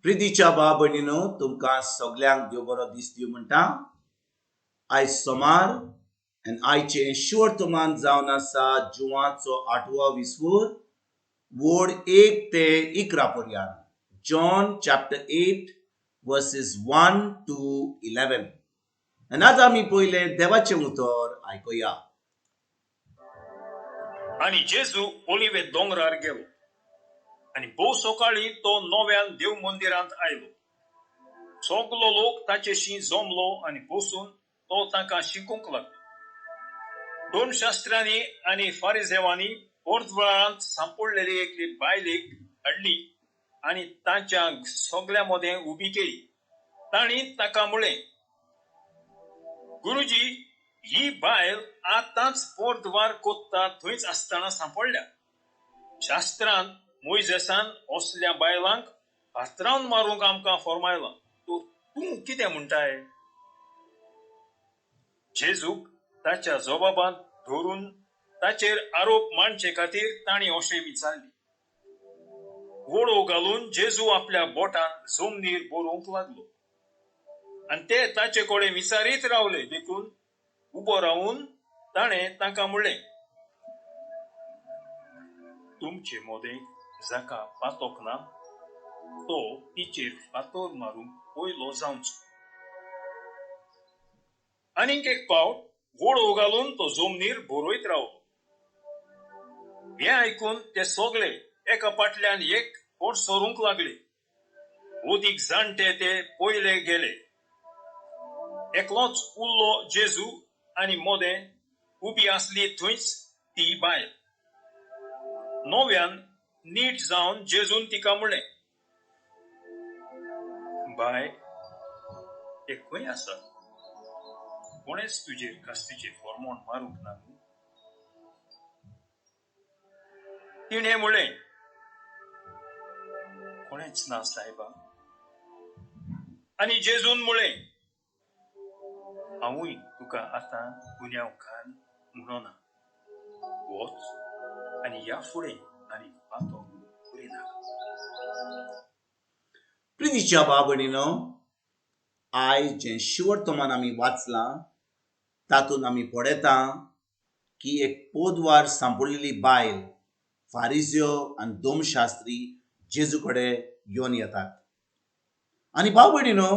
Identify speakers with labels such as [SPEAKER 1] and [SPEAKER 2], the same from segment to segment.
[SPEAKER 1] प्रितीच्या भाव भयणीनो, तुमकां सगल्यांक देव बरो दीस दिवं म्हणटा. आयज सोमार आनी आयचें शिवर्तमान जावन आसा जुवाचो आठवो विस्वूर, वोड 1 ते 11 पर्यंत. John chapter 8 verses 1 to 11. आनी आतां आमी पयलें देवाचें उतर आयकुया.
[SPEAKER 2] आनी जेजू ओलिवे दोंगरार गेलो आनी भोव सकाळीं तो नव्यान देव मंदिरांत आयलो. सगलो लोक ताचेशी जमलो आनी बसून तो तांकां शिकूंक लागलो. धर्मशास्त्र्यांनी आनी फारिजेवांनी पोर्तुगाळांत सांपडलेली एकली बायलेक हाडली आनी तांच्या सगल्या मदें उबी केली. तांणी ताका म्हळें, गुरुजी, ही बायल आतांच पोर्तवार कोत्ता थंयच आसतना सांपडल्या. शास्त्रांत मोयजेसान असल्या बायलांक फातरावन मारूंक आमकां फर्मायलां, तूं कितें म्हणटाय? जेजूक ताच्या जबाबांत धरून ताचेर आरोप मांडचे खातीर तांणी अशें विचारलें. वडो घालून जेजू आपल्या बोटान जमनीर बरोवंक लागलो आनी ते ताचे कडेन विचारीत रावले. देखून उबो रावून ताणें तांकां म्हणलें, तुमचे मदें जाका पातोक ना तो तिचेर फातर मारूंक पयलो जावचो. आनीक एक पावट वडो घालून तो जमनीर बरयत रावलो. हें आयकून ते सगळे एका फाटल्यान एक पोट सरूंक लागले. अदीक जाणटे ते पयले गेले. एकलोच उरलो जेजू आनी मदें उबी आसली थंयच ती बायल. नव्यान नीट जावन जेजून तिका म्हणलें, बाय, ते खंय आसा? कोणेच तुजेर कास्तीचेर फॉर्मोण मारूंक ना न्हू? तिणें म्हणलें, कोणेच ना सायबा. आनी जेजून म्हणलें, हांवूय तुका आतां गुन्यांवकार म्हणना, वच आनी ह्या फुडें आनी पातक करिनाका.
[SPEAKER 1] प्रितीच्या भाव भयणीनो, आयज जें शिवर्तमान आमी वाचलां तातूंत आमी पळयता की एक पोदवार सांपडलेली बायल फारिज्यो आनी दोमशास्त्री जेजू कडेन घेवन येतात. आनी भाव भयणीनो,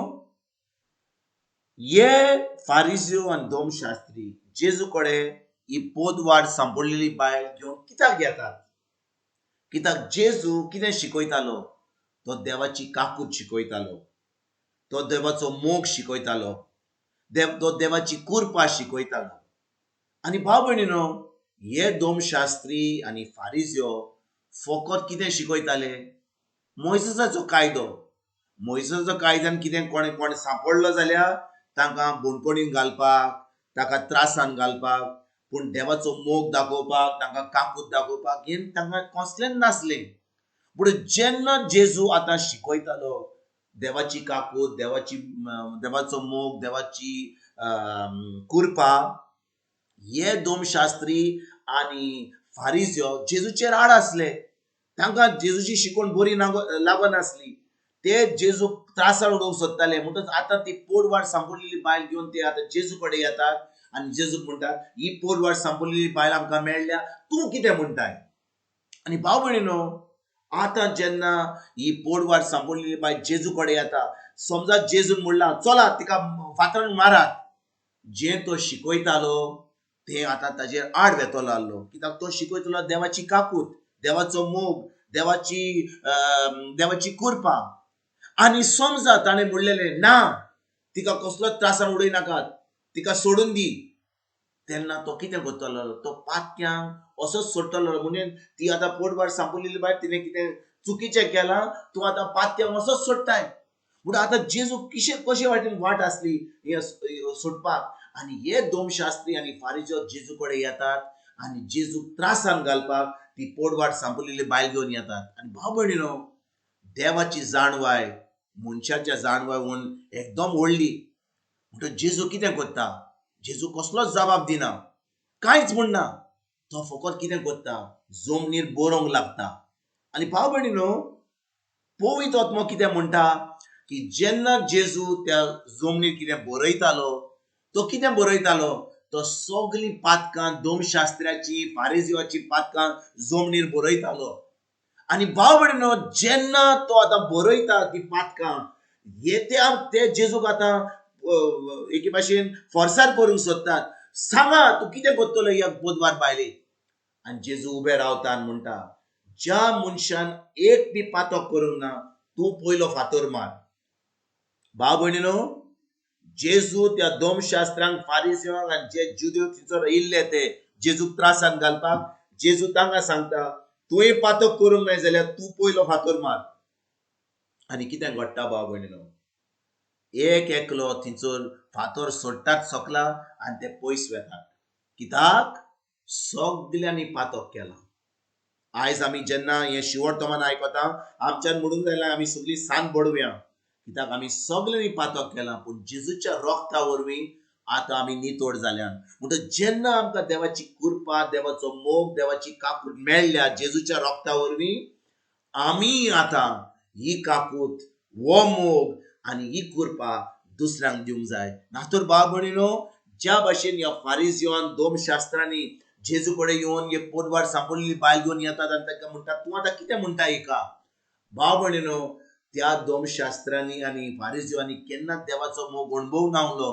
[SPEAKER 1] हे फारिज्यो आनी दोमशास्त्री जेजू कडेन ही पोदवार सांपडलेली बायल घेवन कित्याक येतात? कित्याक जेजू कितें शिकयतालो? तो देवाची काकूत शिकयतालो, तो देवाचो मोग शिकयतालो, तो देवाची कृपा शिकयतालो. आनी भाव भयणीनो, हे दोमशास्त्री आनी फारिज्यो फकत कितें शिकयताले? मोयजेसाचो कायदो. मोयजेसाचो कायद्यान कितें कोणें कोण सांपडलो जाल्यार तांकां बणकोणीन घालपाक, ताका त्रासान घालपाक, पूण देवाचो मोग दाखोवपाक, तांकां काकूत दाखोवपाक हें तांकां कसलेंच नासलें. पूण जेन्ना जेजू आतां शिकयतालो देवाची काकूत, देवाचो मोग, देवाची कृपा, हे दोमशास्त्री आनी फारिज्यो जेजूचेर आड आसले. तांकां जेजूची शिकवण बरी लागनासली. ते जेजूक त्रासान उडोवंक सोदताले. म्हणटच आतां ती पोरवाड सांपडलेली बायल घेवन ते आतां जेजू कडेन येतात आनी जेजूक म्हणटात, ही पोरवाड सांपडलेली बायल आमकां मेळ्ळ्या, तूं कितें म्हणटाय? आनी भाव भयणीनो, आतां जेन्ना ही पोरवाड सांपडलेली बायल जेजू कडेन येता, समजा जेजून म्हणलां चला तिका फातरान मारात, जें तो शिकयतालो तें आतां ताजेर आड वेतलो आहलो. कित्याक तो शिकयतलो देवाची काकूत, देवाचो मोग, देवाची कृपा. आनी समजा ताणें म्हणलेलें ना, तिका कसलोच त्रासान उडय नाकात, तिका सोडून दी, तेन्ना तो कितें करतलो? तो पात्यांक असोच सोडटलो. म्हणून ती आतां पोटवार सांपडलेली बायल, तिणें कितें चुकीचें केलां, तूं आतां पात्यांक असोच सोडटाय. म्हणून आतां जेजू कशे वाटेन वाट आसली हे सोडपाक. आनी हे दोमशास्त्री आनी फारिजो जेजू कडेन येतात आनी जेजूक त्रासान घालपाक ती पोटवाट सांपडलेली बायल घेवन येतात. आनी भाव भयणीनो, देवाची जाणवाय मनशाच्या जाणवाय म्हूण एकदम व्हडली. म्हणटच जेजू कितें करता? जेजू कसलोच जबाब दिना, कांयच म्हणना. तो फकत कितें करता? जमनीर बरोवंक लागता. आनी भाव भयणीनो, पवित्र आत्मो कितें म्हणटा की जेन्ना जेजू त्या जमनीर कितें बरयतालो, तो कितें बरयतालो, तो सगळीं पातकां दोमशास्त्र्याची फारिजिवाची पातकां जमनीर बरयतालो. आनी भाव भयणीनो, जेन्ना तो आतां बरयता ती पातकां येत्या ते जेजूक आतां एके भाशेन फोर्सार करूंक सोदतात, सांगा तूं कितें करतलो ह्या बुधवार बायलेक. आनी जेजू उबे रावता आनी म्हणटा, ज्या मनशान एक बी पातक करूंक ना तूं पयलो फातर मार. भाव भयणीनो, जेजू त्या दोमशास्त्रांक फारिजिवांक आनी जे जुदेव थंयसर येयल्ले ते जेजूक त्रासान घालपाक, जेजू तांकां सांगता तुवें पातक करूंक नाय जाल्यार तूं पयलो फातर मार. आनी कितें घडटा भाव भयणीनो, एक एकलो थंयसर फातर सोडटात सकला आनी ते पयस वेतात. कित्याक? सगल्यांनी पातक केलां. आयज आमी जेन्ना हें शिवड तोमान आयकता आमच्यान म्हणूंक जायना आमी सगळीं सांत बडोवया, कित्याक आमी सगल्यांनी पातक केलां, पूण जेजूच्या रोगता वरवीं आतां आमी नितळ जाल्यान. म्हणटच जेन्ना आमकां देवाची कृपा, देवाचो मोग, देवाची काकूट मेळ्ळ्या जेजूच्या रोगता वरवीं, आमी आतां ही काकूत, हो मोग आनी ही कृपा दुसऱ्यांक दिवंक जाय. नातर भाव भयणीनो, ज्या भाशेन ह्या फारिजिवान दोमशास्त्रांनी जेजू कडेन येवन एक पोटवार सांपडलेली बायल घेवन येतात आनी तांकां म्हणटात तूं आतां कितें म्हणटा हिका. भाव भयणीनो, त्या दोमशास्त्रांनी आनी फारिजिवांनी केन्ना देवाचो मोग अणभव नावलो.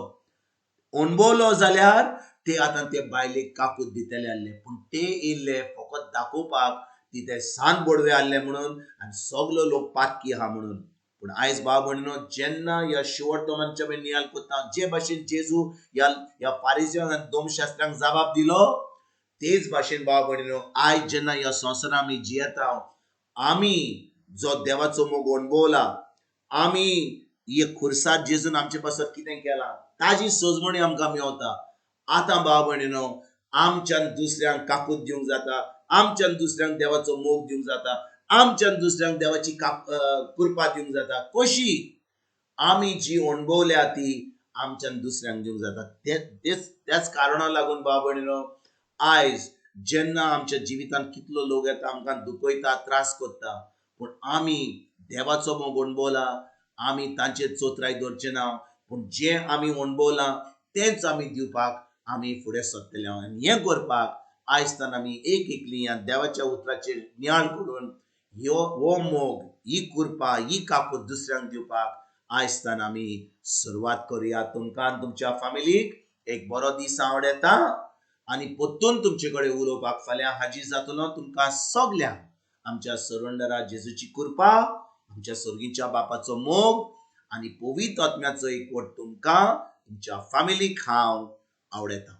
[SPEAKER 1] अणभवलो जाल्यार ते आतां ते बायलेक काकूत दितले आसले, पूण ते येयल्ले फकत दाखोवपाक ती ते सांत बडवे आहले म्हणून आनी सगलो लोक पातकी आहा म्हणून. पूण आयज भाव भयणीनो, जेन्ना ह्या शिवड तोमांच्या आमी नियाल करता, जे भाशेन जेजू ह्या फारिजिवांक आनी दोमशास्त्रांक जबाब दिलो, तेच भाशेन भाव भयणीनो आयज जेन्ना ह्या संवसारांत आमी जियेता, आमी जो देवाचो मोग अणभवला, आमी हे खुर्सार जेजून आमचे पासत कितें केलां ताजी सजमणी आमकां मेवता. आतां भाव भयणीनो, आमच्यान दुसऱ्यांक काकूत दिवंक जाता, आमच्यान दुसऱ्यांक देवाचो मोग दिवंक जाता, आमच्यान दुसऱ्यांक देवाची कृपा दिवंक जाता. कशी आमी जी अणभवल्या ती आमच्यान दुसऱ्यांक दिवंक जाता. त्याच कारणा लागून भाव भयणीनो, आयज जेन्ना आमच्या जिवितांत कितलो लोक येता आमकां दुखयता, त्रास करता, पूण आमी देवाचो मोग अणभवला, आमी तांचेर चोत्राय दवरचे ना, पूण जें आमी अणभवलां तेंच आमी दिवपाक आमी फुडें सरतले. आनी हें करपाक आयज तान आमी एक एकली ह्या देवाच्या उतराचेर नियाळ करून ह्यो हो मोग, ही कृपा, ही काकूत दुसऱ्यांक दिवपाक आयज तान आमी सुरवात करुया. तुमकां आनी तुमच्या फामिलीक एक बरो दीस आवडटा आनी परतून तुमचे कडेन उलोवपाक फाल्यां हाजीर जातलो. तुमकां सगल्यांक आमच्या सरवंडरा जेजूची कृपा, आमच्या सर्गीच्या बापाचो मोग आनी पवित्र आत्म्याचो एकवट तुमकां तुमच्या फामिलीक हांव आवडटा.